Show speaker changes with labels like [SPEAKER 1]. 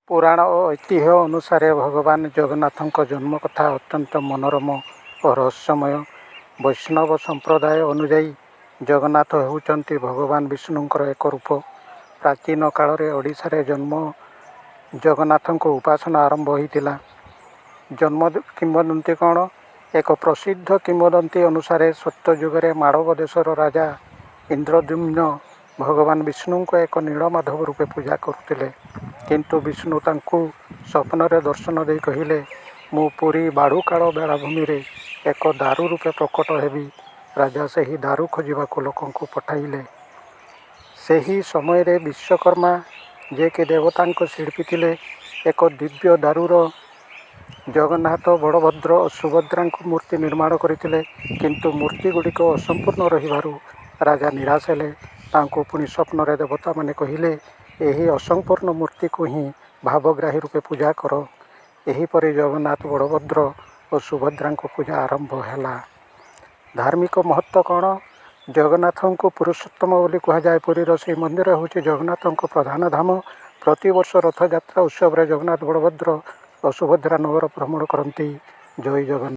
[SPEAKER 1] ପୁରାଣ ଓ ଐତିହ୍ୟ ଅନୁସାରେ ଭଗବାନ ଜଗନ୍ନାଥଙ୍କ ଜନ୍ମକଥା ଅତ୍ୟନ୍ତ ମନୋରମ ଓ ରହସ୍ୟମୟ। ବୈଷ୍ଣବ ସମ୍ପ୍ରଦାୟ ଅନୁଯାୟୀ ଜଗନ୍ନାଥ ହେଉଛନ୍ତି ଭଗବାନ ବିଷ୍ଣୁଙ୍କର ଏକ ରୂପ। ପ୍ରାଚୀନ କାଳରେ ଓଡ଼ିଶାରେ ଜନ୍ମ ଜଗନ୍ନାଥଙ୍କ ଉପାସନା ଆରମ୍ଭ ହୋଇଥିଲା। ଜନ୍ମ କିମ୍ବଦନ୍ତୀ କ'ଣ? ଏକ ପ୍ରସିଦ୍ଧ କିମ୍ବଦନ୍ତୀ ଅନୁସାରେ ସତ୍ୟଯୁଗରେ ମାଳବ ଦେଶର ରାଜା ଇନ୍ଦ୍ରଦ୍ୟୁମ୍ନ ଭଗବାନ ବିଷ୍ଣୁଙ୍କୁ ଏକ ନୀଳମାଧବ ରୂପେ ପୂଜା କରୁଥିଲେ। କିନ୍ତୁ ବିଷ୍ଣୁ ତାଙ୍କୁ ସ୍ୱପ୍ନରେ ଦର୍ଶନ ଦେଇ କହିଲେ, ମୁଁ ପୁରୀ ବାଢୁକାଳ ବେଳାଭୂମିରେ ଏକ ଦାରୁ ରୂପେ ପ୍ରକଟ ହେବି। ରାଜା ସେହି ଦାରୁ ଖୋଜିବାକୁ ଲୋକଙ୍କୁ ପଠାଇଲେ। ସେହି ସମୟରେ ବିଶ୍ୱକର୍ମା, ଯେ କି ଦେବତାଙ୍କ ଶିଳ୍ପୀ ଥିଲେ, ଏକ ଦିବ୍ୟ ଦାରୁର ଜଗନ୍ନାଥ, ବଳଭଦ୍ର ଓ ସୁଭଦ୍ରାଙ୍କ ମୂର୍ତ୍ତି ନିର୍ମାଣ କରିଥିଲେ। କିନ୍ତୁ ମୂର୍ତ୍ତିଗୁଡ଼ିକ ଅସମ୍ପୂର୍ଣ୍ଣ ରହିବାରୁ ରାଜା ନିରାଶ ହେଲେ। ତାଙ୍କୁ ପୁଣି ସ୍ୱପ୍ନରେ ଦେବତାମାନେ କହିଲେ, ଏହି ଅସମ୍ପୂର୍ଣ୍ଣ ମୂର୍ତ୍ତିକୁ ହିଁ ଭାବଗ୍ରାହୀ ରୂପେ ପୂଜା କର। ଏହିପରି ଜଗନ୍ନାଥ, ବଳଭଦ୍ର ଓ ସୁଭଦ୍ରାଙ୍କ ପୂଜା ଆରମ୍ଭ ହେଲା। ଧାର୍ମିକ ମହତ୍ତ୍ୱ କ'ଣ? ଜଗନ୍ନାଥଙ୍କୁ ପୁରୁଷୋତ୍ତମ ବୋଲି କୁହାଯାଏ। ପୁରୀର ଶ୍ରୀମନ୍ଦିର ହେଉଛି ଜଗନ୍ନାଥଙ୍କ ପ୍ରଧାନ ଧାମ। ପ୍ରତିବର୍ଷ ରଥଯାତ୍ରା ଉତ୍ସବରେ ଜଗନ୍ନାଥ, ବଳଭଦ୍ର ଓ ସୁଭଦ୍ରା ନଗର ଭ୍ରମଣ କରନ୍ତି। ଜୟ ଜଗନ୍ନାଥ।